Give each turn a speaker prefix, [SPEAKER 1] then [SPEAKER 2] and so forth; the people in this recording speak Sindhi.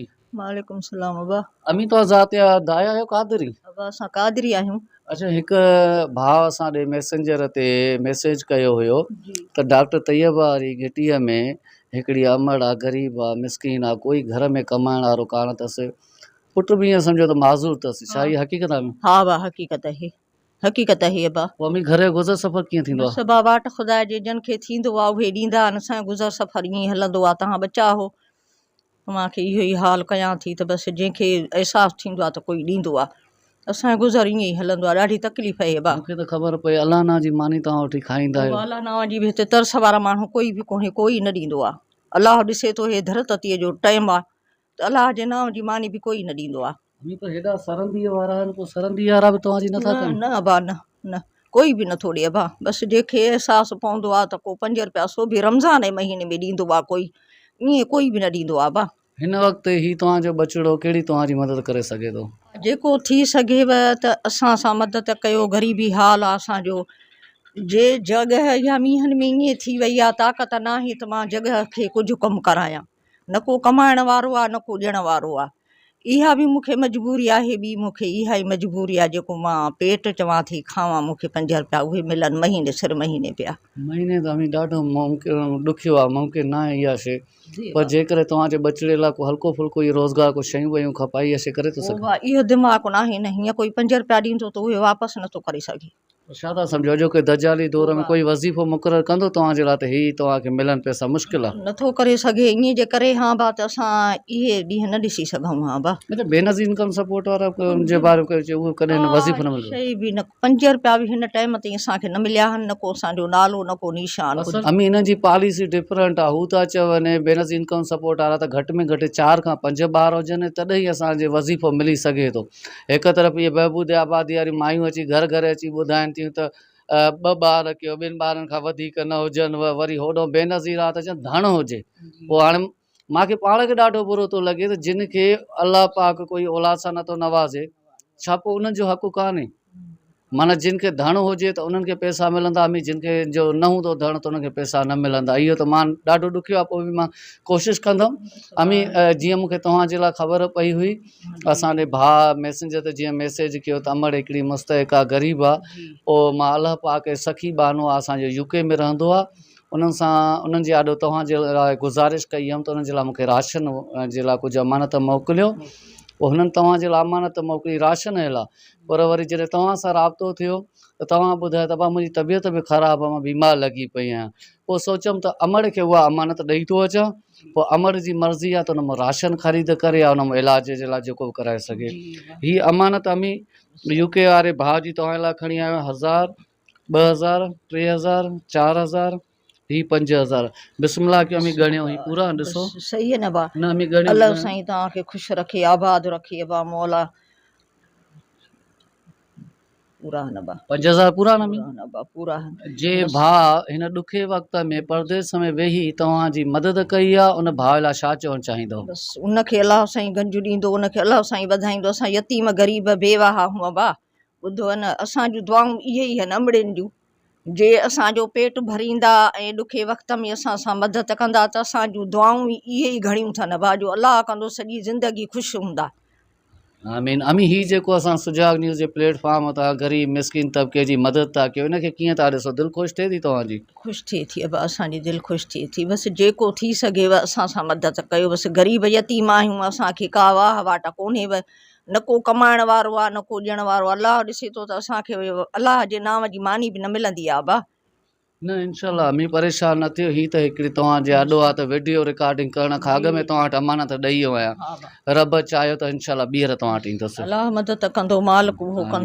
[SPEAKER 1] وعليڪم السلام ابا.
[SPEAKER 2] امين توهان ذات جا دايا آهيو قادري؟
[SPEAKER 1] ابا اسان قادري آهيون.
[SPEAKER 2] اڇا هڪ ڀاء اسان ڏي ميسنجر تي ميسيج ڪيو هيو ته ڊاڪٽر طيب واري گهٽيء ۾ هڪڙي امڙ آ غريب آ مسڪين آ ڪوئي گهر ۾ ڪمائڻ وارو ڪانه اٿس پٽ به ائين سمجهو ته معذور اٿس ڇا هي حقيقت آ؟
[SPEAKER 1] ها ابا حقيقت آهي حقيقت آهي ابا.
[SPEAKER 2] پوء امين گهر جو گذر سفر ڪيئن ٿيندو آ؟
[SPEAKER 1] بس ابا واٽ خدا جي جن کي ٿيندو آ اهي ڏيندا آهن اسان جو گذر سفر ائين ئي هلندو آ توهان ٻچا آهو اوهان کي اهو ئي حال ڪيان ٿي ته بس جنهن کي احساس ٿيندو آهي ته ڪوئي ڏيندو آهي اسان جو گذر ائين ئي هلندو آهي ڏاڍي تڪليف آهي ابا.
[SPEAKER 2] مون کي ته خبر پئي الانا جي ماني توهان وٺي کائيندا آهيو.
[SPEAKER 1] الانا جي به هتي ترس وارا ماڻهو ڪوئي به ڪونهي ڪوئي نه ڏيندو آهي الله ڏسي ٿو هي ڌر تتيء جو ٽائيم آهي ته الله جي نانء جي ماني به ڪوئي نه ڏيندو آهي.
[SPEAKER 2] امين پر هيڏا سرنديء وارا آهن پوء سرنديء وارا به توهان جي نٿا ڪن؟
[SPEAKER 1] نه نه ابا نه نه ڪوئي به نٿو ڏي ابا بس جنهن کي احساس پوندو آ ته ڪو پنج رپيا سو به رمضان جي مهيني ۾ ڏيندو آ ڪوئي ائين ڪوئي به نه ڏيندو آ ابا.
[SPEAKER 2] هن وقت هي توهان جو ٻچڙو ڪهڙي توهان جي مدد ڪري سگهي ٿو؟
[SPEAKER 1] جيڪو ٿي سگهيو ته اسان سان مدد ڪيو غريبي حال آ اسان جو جي جڳهه اها مينهن ۾ ائين ٿي وئي آ طاقت ناهي ته مان جڳهه کي ڪجهه ڪم ڪرايان. نه ڪو ڪمائڻ وارو آ نه ڪو ڏيڻ وارو آ اها به مون کي مجبوري آهي ٻي مون کي اها ئي مجبوري آ جيڪو مان پيٽ چوان ٿي کاوان مون کي پنج رپيا اهي ملن مهيني سر مهيني پيا.
[SPEAKER 2] مهيني ته اوهين ڏاڍو ممڪن ڏکيو آ ممڪن ناهي اها شي پر جيڪڏهن توهان جي ٻچڙي لاء ڪو هلڪو ڦلڪو اهو روزگار ڪو شيون ويون کپائي اها شي ڪري ٿو سگهي.
[SPEAKER 1] اهو دماغ ناهي نه هيئن ڪوئي پنج رپيا ڏيندو ته اهي واپس نٿو ڪري سگهي.
[SPEAKER 2] ڇا ٿا سمجهو اڄوڪي دجالي دور ۾ ڪوئي وظيفو مقرر ڪندو توهان جي لاء ته هي توهان کي ملن پئسا مشڪل آ.
[SPEAKER 1] نٿو ڪري سگهي ائين جي ڪري هان با ته اسان اهي ڏينهن نه ڏسي سگهون هان با.
[SPEAKER 2] مطلب بينظير انڪم سپورٽ وارا ان جي باري ۾ ڪجهه چيو اهو ڪڏهن نه وظيفو نه ملندو.
[SPEAKER 1] شيء به نه پنج رپيا به هن ٽائيم تائين اسان کي نه مليا آهن نه ڪو اسان جو نالو نه ڪو نيشان ڪجهه.
[SPEAKER 2] امي انهن جي پاليسي ڊفرنٽ آ هو ٿا چون بينظير انڪم سپورٽ وارا ته گهٽ ۾ گهٽ چار کان پنج ٻار هجن تڏهن ئي اسان جي وظيفو ملي سگهي ٿو. هڪ طرف اهي بهبود آبادي واريون مايون اچي گهر گهر اچي ٻڌائين ٿيون ته ٻه ٻار ڪيو ٻن ٻارن کان وڌيڪ نه هجن وري هوڏو بينظير آ ته چون ڌڻ هجي پوء هاڻي مانکي پاڻ کي ڏاڍو برو ٿو لڳي ته جن کي الله پاڪ ڪوئي اولاد سان نٿو نوازي ڇا پوء انهن جو حق ڪانهي معنيٰ جن کي ڌڻ هجي ته انهن کي پئسا ملندا امي جن کي جو نه هوندو ڌڻ ته انهن کي پئسا نه ملندا اهو ته مان ڏاڍو ڏکيو آهي پوء به مان ڪوشش ڪندم امي جيئن مون کي توهان جي لاء خبر پئي هئي اسان ڏي ڀاء ميسنجر تي جيئن ميسيج ڪيو ته امڙ هڪڙي مستحق آهي غريب آهي پوء مان الله پاڪ جو سخي ٻانهو آهي اسان جو يو ڪي ۾ رهندو آهي انهن سان انهن جي آڏو توهان جي لاء گذارش ڪئي هيم ته انهن جي لاء مون کي راشن جي لاء ڪجهه امانت موڪليو پوء هنن توهان جي لاء امانت موڪلي راشن جي لاء پر وري جڏهن توهان سان رابطو ٿيو ته توهان ٻڌايو ته ابا منهنجي طبيعت به خراب آهي مان بيمار لڳي پئي آهيان پوء سوچيم ته امڙ کي اها امانت ڏئي ٿو اچان پوء امڙ جي مرضي آهي ته ان مان راشن خريد ڪري يا ان مان علاج جي لاء جيڪو به ڪرائي سگهي هي امانت امي يو ڪي واري ڀاء جي توهان لاء کڻي آيو آهيان هزار 2000 3000 4000 هي 5000 بسم الله ڪيو امي ڳڻيو هي پورا ڏسو
[SPEAKER 1] صحيح نه با
[SPEAKER 2] نه امي ڳڻيو
[SPEAKER 1] الله سائين توهان کي خوش رکي آباد رکي ابا مولا پورا نه با
[SPEAKER 2] 5000 پورا نه امي
[SPEAKER 1] نه با پورا
[SPEAKER 2] جي ڀاء هن ڏکي وقت ۾ پرديس ۾ ويهي توهان جي مدد ڪئي آ ان ڀاء لاء ڇا چوڻ چاهيندو
[SPEAKER 1] بس ان کي الله سائين گنج ڏيندو ان کي الله سائين وڌائيندو اسان يتيم غريب بيواهه هون ابا ٻڌو نه اسان جون دعائون اهي ئي آهن امڙين جون جي اسان جو پيٽ ڀريندا ۽ ڏکي وقت ۾ اسان سان مدد ڪندا ته اسان جون دعائون ئي اهي ئي گهڻيون اٿن ڀا جو الله ڪندو سڄي زندگي خوش هوندا.
[SPEAKER 2] آمين امين هي جيڪو اسان سجاڳ نيوز جي پليٽ فارم تان غريب مسڪين طبقي جي مدد ٿا ڪيو ان کي ڪيئن ٿا ڏسو دل خوش ٿئي ٿي توهان جي.
[SPEAKER 1] خوش ٿئي ٿي ابا اسان جي دل خوش ٿئي ٿي بس جيڪو ٿي سگهيو اسان سان مدد ڪيو بس غريب يتيم آهيون اسان کي ڪا واهه واٽ ڪونهي نه ڪو ڪمائڻ وارو آ نه ڪو ڏيڻ وارو آ الله ڏسي ٿو ته اسان کي الله جي نانء جي ماني به نه ملندي آ ابا.
[SPEAKER 2] نه انشاء الله امي پريشان نه ٿيو هي ته هڪڙي توهان جي آڏو آ ته وڊيو رڪارڊنگ ڪرڻ کان اڳ ۾ توهان وٽ امانت ڏئي ويو آهيان رب چاهيو ته انشاء الله ٻيهر توهان وٽ ايندس.
[SPEAKER 1] الله مدد ڪندو مالڪ اهو ڪندو.